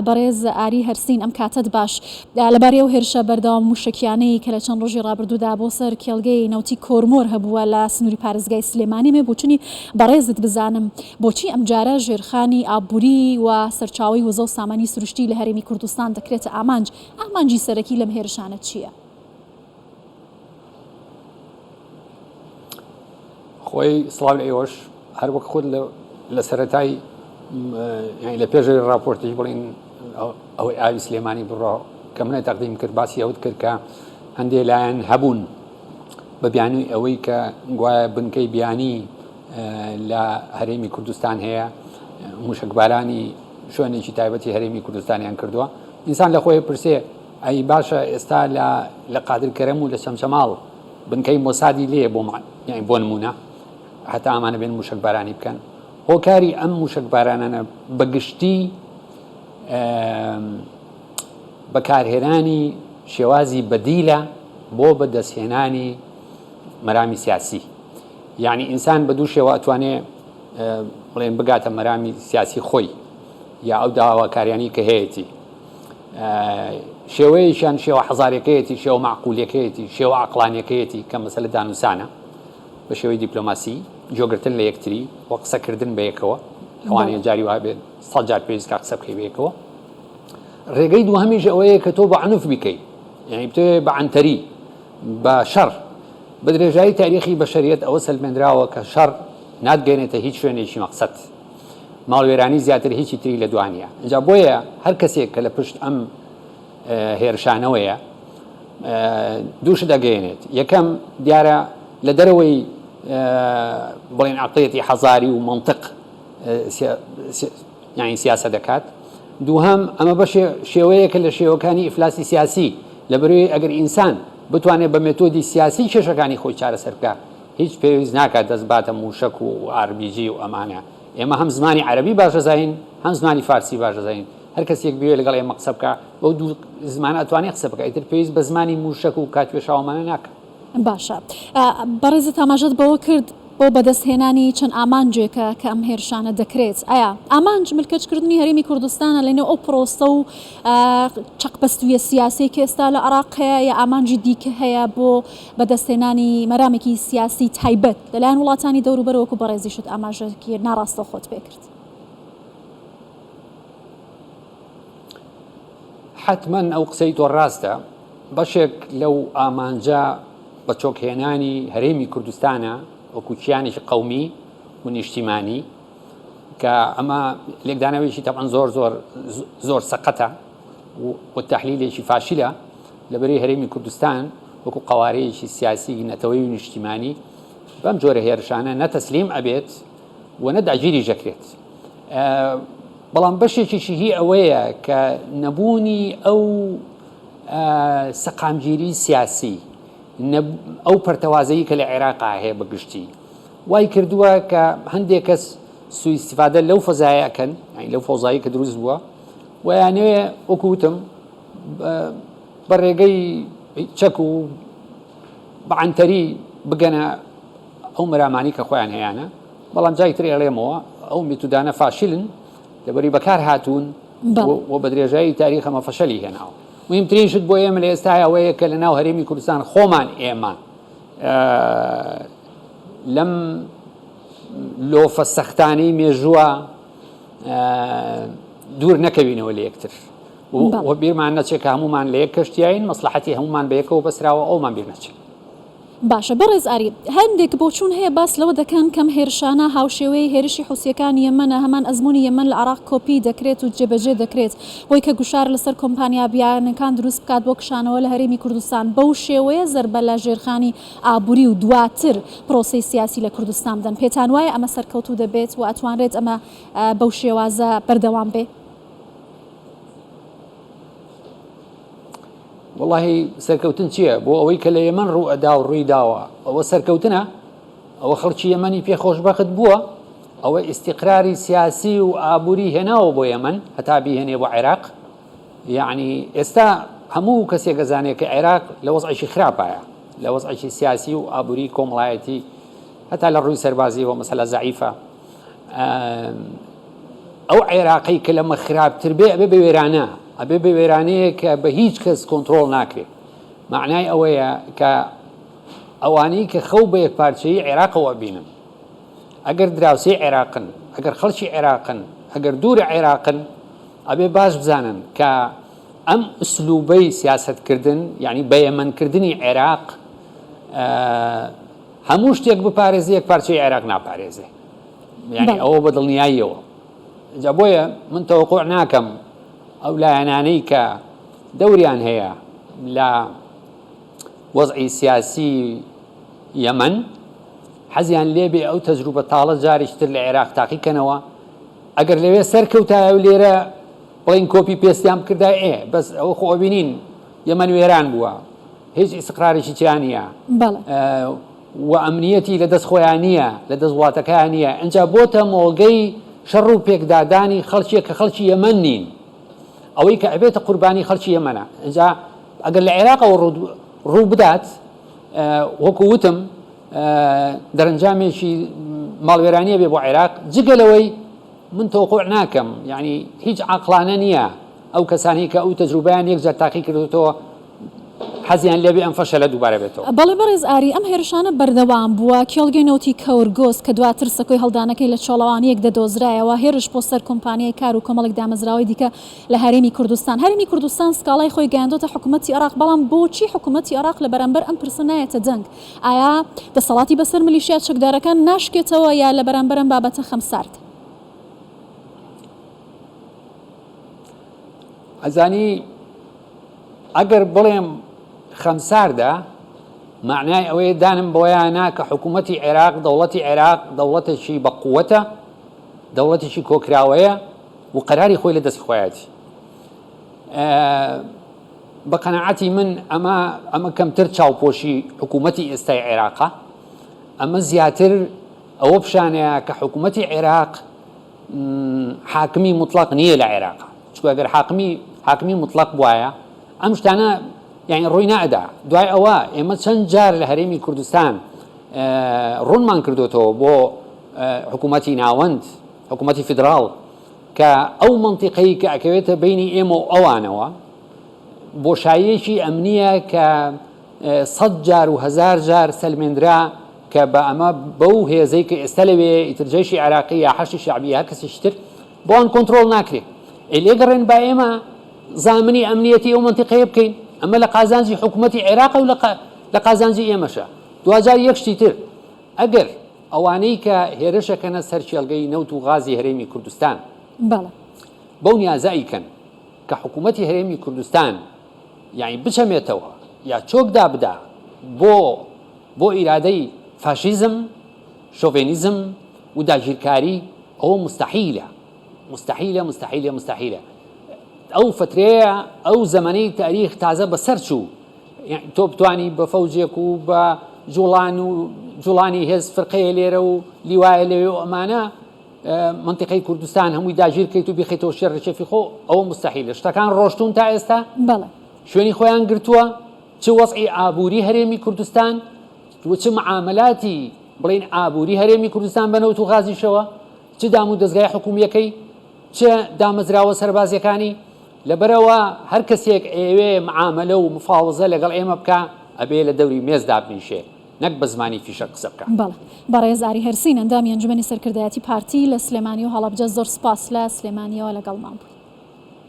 بەڕێز ئاری هەرسین ئەم کاتەت باش. لەبارەی ئەو هێرشە بەردەوام مووشەکیانەی کە لە چەند ڕۆژی ڕابردوودا بۆ سەر کێڵگەی نەوتی کۆرمۆر هەبووە لە سنووری پارێزگای سلێمانی مێ بۆچونی بەڕێزت بزانم بۆچی ئەمجارە ژێرخانی ئابووری و سەرچاوەی وزە و سامانی سروشتی لە هەرێمی کوردستان دەکرێتە ئامانج، ئامانجی سەرەکی لەم هێرشانە چییە؟ خۆی سڵاو لە ئێوەش هەر وەک خۆت لە سەرەتای لە پێشەوەی ڕاپۆرتیش بڵین ئەوەی ئاوی سلێمانی بڕۆ کە منە تەقدیم کرد باسی ئەوت کرد کە هەندێک لایەن هەبوون بە بیانووی ئەوەی کە گوایە بنکەی بیانی لە هەرێمی کوردستان هەیە موشکبارانی شوێنێکی تایبەتی هەرێمی کوردستانیان کردووە ئینسان لە خۆی پرسێ ئەی باشە ئێستا لە لە قادر کەرەم و لە چەمچەماڵ بنکەی مۆسادی لێیە بۆ یانی بۆ نموونە هەتا ئەمانە بێن موشەک بارانی بکەن هۆکاری ئەم موشەک بارانانە بە گشتی بەکارهێنانی شێوازی بەدیلە بۆ بەدەستهێنانی مەرامی سیاسی یعنی ئینسان بە دوو شێوە ئەتوانێ بڵێن بگاتە مەرامی سیاسی خۆی یا ئەو داواکاریانی کە هەیەی شێوەیەکیان شێوە حەزارەکەیەتی شێوە مەعقولیەکەیەتی شێوە عەقڵانیەکەیەتی کە مەسەلە دانوسانە بە شێوەی دیپلۆماسی گوێگرتن لە یەکتری و قسەکردن بە یەکەوە لەوانەیە جاری وابێت سەد جار پێویست کا قسە بکەی بە یەکەوە ڕێگەی دووهەمیش ئەوەیە کە تۆ بە عنف بیکەی یعنی بتەوێ بە عەنتەری بە شەڕ بە درێژایی تاریخی بەشەریەت ئەوە سەلمێنراوە کە شەڕ ناتگەێنێتە هیچ شوێنێکی مەقسەد ماڵوێرانی زیاتر هیچی تری لە دوا نییە. ئینجا بۆیە هەر کەسێک کە لە پشت ئەم هێرشانەوەیە دوو شت ئەگەیەنێت. یەکەم دیارە لە دەرەوەی بڵێن عەقڵیەتی حەزاری و مەنتق یانی سیاسە دەکات. دووهەم ئەمە بەشێ شێوەیەکە لە شێوەکانی ئیفلاسی سیاسی لەبەرەوەی ئەگەر ئینسان بتوانێت بە مێتۆدی سیاسی کێشەکانی خۆی چارەسەر بکا هیچ پێویست ناکات دەست باتە موشەک و ئاربیجی و ئەمانە. ئێمە هەم زمانی عەرەبی باش دەزانین هەم زمانی فارسی باش دەزانین. هەر کەسێک بیەوێت لەگەڵ ئێمە قسە بکا بەو دوو زمانە ئەتوانێت قسە بکا. ئیتر پێویست بە زمانی موشەک و کاتوێشاوەمانە ناکا. باشە بەڕێزت ئاماژەت بەوە کرد بۆ بەدەستهێنانی چەند ئامانجێکە کە ئەم هێرشانە دەکرێت، ئایا ئامانج ملکەچکردنی هەرێمی کوردستانە لەنێو ئەو پرۆسە و چەقبەستوویە سیاسیەی کە ئێستا لە عێراق هەیە یا ئامانجی دیکە هەیە بۆ بەدەستهێنانی مەرامێکی سیاسی تایبەت لەلایەن وڵاتانی دەوروبەر وەکو بەڕێزیشت ئاماژەکی ناڕاستەوخۆت پێکرد؟ حەتمەن ئەو قسەی تۆ ڕاستە، بەشێک لەو ئامانجە بە چۆکهێنانی هەرێمی کوردستانە وەکو کیانێکی قەومی و نیشتیمانی کە ئەمە لێکدانەوەیەکی تەبعەن زۆر زۆر زۆر سەقەتە و تەحلیلێکی فاشلە لەبەری هەرێمی کوردستان وەکو قەوارەیەکی سیاسی نەتەوەی و نیشتیمانی بەم جۆرە هێرشانە نە تەسلیم ئەبێت و نە داگیریش دەکرێت. بەڵام بەشێکیشی هی ئەوەیە کە نەبوونی ئەو سەقامگیری سیاسی، ئەو پەرتەوازەیی کە لە عێراقا هەیە بە گشتی وای کردووە کە هەندێک کەس سوئیستیفادە لەو فەزایە ئەکەن، یانی لەو فەوزایی کە دروست بووە و یانەوێ وەکو وتم بە ڕێگەی چەک و بە عەنتەری بگەنە ئەو مەرامانەی کە خۆیان هەیانە، بەڵام جاری تر ئەڵێمەوە ئەو میتودانە فاشلن لەبەری بەکار هاتوون و بە درێژایی تاریخ ئەمە فەشەلی هێناوە. مهمترین شت بۆ ئێمە لە ئێستا ئەوەیە کە لە ناو هەرێمی کوردستان خۆمان ئێمە لەم لۆفە سەختانەی مێژووە دوور نەکەوینەوە لە یەکتر و بیرمان نەچێت کە هەمومان لە یەک کەشتیین مەسلحەتی هەمومان بە یەکەوە بەسراوە ئەومان بیر نەچێت. باشە بەڕێز ئاری، هەندێک بۆچوون هەیە باس لەوە دەکەن کەم هێرشانە هاوشێوەی هێرشی حوسییەکانی یەمەنە، هەمان ئەزموونی یەمەن لە عێراق کۆپی دەکرێت و جێبەجێ دەکرێت بۆی کە گوشار لەسەر کۆمپانیا بیانەکان دروست بکات بۆ کشانەوە لە هەرێمی کوردستان بەو شێوەیە زەربە لە ژێرخانی ئابووری و دواتر پرۆسەی سیاسی لە کوردستان بدەن پێتان وایە ئەمە سەرکەوتوو دەبێت و ئەتوانرێت ئەمە بەو شێوازە بەردەوام بێ؟ وەڵاهی سەرکەوتن چییە؟ بۆ ئەوەی کە لە یەمەن ڕوو ئەدا و ڕووی داوە ئەوە سەرکەوتنە؟ ئەوە خەڵکی یەمەنی پێ خۆشبەخت بووە؟ ئەوە ئیستیقراری سیاسی و ئابووری هێناوە بۆ یەمەن هەتا بیهێنێ بۆ عێراق؟ یەعنی ئێستا هەموو کەسێک ئەزانێ کە عێراق لە وەزعێکی خراپایە لە وەزعێکی سیاسی و ئابووری کۆمەڵایەتی هەتا لە ڕووی سەربازیەوە مەسەلە زەعیفە. ئەو عێراقەی کە لەمە خراپتر بێ ئەبێ بە وێرانە، ئەبێ بە وێرانەیەک کە بە هیچ کەس کۆنترۆڵ ناکرێ. مەعنای ئەوەیە کە ئەوانەی کە خەو بە یەکپارچەیی عێراقەوە ئەبینن، ئەگەر دراوسێی عێراقن، ئەگەر خەڵکی عێراقن، ئەگەر دوورە عێراقن، ئەبێ باش بزانن کە ئەم ئسلوبەی سیاسەتکردن، یانی بەیەمەنکردنی عێراق، هەموو شتێک بپارێزێ یەکپارچەیی عێراق ناپارێزێ. یانی ئەوە بە دڵنیاییەوە. جا بۆیە من تەوەقوع ناکەم ئەو لایەنانەی کە دەوریان هەیە لە وەزعی سیاسی یەمەن حەزیان لێبێ ئەو تەجروبە تاڵە جارێکی تر لە عێراق تاقی کەنەوە ئەگەر لەوێ سەرکەوتایە و لێرە بڵین copy paste یان بکردای ئێ بەس ئەوە خۆ ئەبینین یەمەن وێران بووە هیچ ئیسقرارێکی تیا نییە و ئەمنیەتی لە دەست خۆیان نییە لە دەست وڵاتەکەیان نییە ئینجا بۆتە مۆڵگەی شەڕ و پێکدادانی خەڵکیە کە خەڵکی یەمەن نین ئەوەی کە ئەبێتە قوربانی خەڵکی یەمەنە ئینجا ئەگەر لە عێراقەوە ڕوو بدات وەکو وتم دەرەنجامێکی ماڵوێرانیە بێ بۆ عێراق جگە لەوەی من تەوقع ناکەم یعنی هیچ عقلانە نییە ئەو کەسانی کە ئەو تەجروبیان یەکجار تاقی کردوتەوە حەزیان لێبێ ئەم فەشەلە دووبارە بێتەوە. بەڵێ بەڕێز ئاری، ئەم هێرشانە بەردەوام بووە، کێڵگەی نەوتی کەورگۆز کە دواتر سەکۆی هەڵدانەکەی لە چۆڵەوانییەک دەدۆزرایەوە، هێرش بۆ سەر کۆمپانیای کار و کۆمەڵێک دامەزراوەی دیکە لە هەرێمی کوردستان. هەرێمی کوردستان سکاڵای خۆی گەیاندۆتە حکومەتی عێراق، بەڵام بۆچی حکومەتی عێراق لە بەرامبەر ئەم پرسە نایەتە دەنگ؟ ئایا دەسەڵاتی بەسەر ملیشیا چەکدارەکان ناشکێتەوە یا لە بەرامبەر ئەم بابەتە خەمساردە؟ ئەزانی ئەگەر بڵێم خەمساردە مەعنای ئەوەیە دانم بەوەیا نا کە حکوومەتی عێراق دەوڵەتی عێراق دەوڵەتێکی بە قووەتە دەوڵەتێکی کۆکراوەیە و قەراری خۆی لە دەستی خۆیەتی بە قەناعەتی من ئەمە ئەمە کەمتر چاوپۆشی حکوومەتی ئێستای عێراقە ئەمە زیاتر ئەوە پیشانەیە کە حکوومەتی عێراق حاکمی موتڵەق نییە لە عێراق چونکە گەر حاکمی حاکمی موتڵەق بوایە ئەم شتانە یعنی ڕووی نەئەدا دوای ئەوە ئێمە چەند جار لە هەرێمی کوردستان ڕوونمان کردوتەوە بۆ حکوومەتی ناوەند حکوومەتی فیدراڵ کە ئەو منتیقەی کە ئەکەوێتە بینی ئێمە و ئەوانەوە بۆشاییەکی ئەمنییە کە سەد جار و هەزار جار سەلمێندرا کە بە ئەمە بەو هێزەی کە ئێستا لەوێیە ئیتر جەیشی عێراقی یا حەشدی شەعبی یا هەر کەسێکی تر بۆیان کۆنترۆڵ ناکرێ ئەی لێگەڕێن با ئێمە زامنی ئەمنیەتی ئەو مەنتیقەیە بکەین ئەمە لە قازانجی حکوومەتی عێراقە و لە قازانجی ئێمەشە دواجار یەک شتی تر ئەگەر ئەوانەی کە هێرشەکەنە سەر کێڵگەی نەوت و غازی هەرێمی کوردستان بەڵێ بەو نیازە ئەیکەن کە حکوومەتی هەرێمی کوردستان یانی بچەمێتەوە یا چۆک دابدا بۆ بۆ ئیرادەی فاشیزم، شۆڤێنیزم و داگیرکاری، ئەوە موستەحیلە، موستەحیلە، موستەحیلە، موستەحیلە. ئەو فترەیە، ئەو زەمەنەی تاریخ تازە بەسەر چوو، تۆ بتانی بە فەوجێک و بە جوڵان و جوڵانی هێز فرقەیە لێرە و لیوایە لەوێ و ئەمانە منتیقەی کوردستان هەمووی داگیر کەیت و بیخەیتەوە شێر ڕکێفی خۆ، ئەوە موستەحیلە. شتەکان ڕۆشتوون تا ئێستا، شوێنی خۆیان گرتووە. چ وەزعی ئابووری هەرێمی کوردستان و چ معامەلاتی بڵێین ئابووری هەرێمی کوردستان بە نەوت و غازیشەوە، چ دام و دەزگای حکوومییەکەی، چ دامەزراوە سەربازییەکانی، لەبەرئەوە هەر کەسێک ئەیەوێ معامەلە و مفاوەزە لەگەڵ ئێمە بکا ئەبێ لە دەوری مێز دابنیشێ نەک بە زمانی فیشەک قسە بکا. بەڵێ. بەڕێز ئاری هەرسین ئەندامی ئەنجومەنی سەرکردایەتی پارتی لە سلێمانی و هەڵەبجە زۆر سوپاس لە سلێمانیەوە لەگەڵمان بوویت.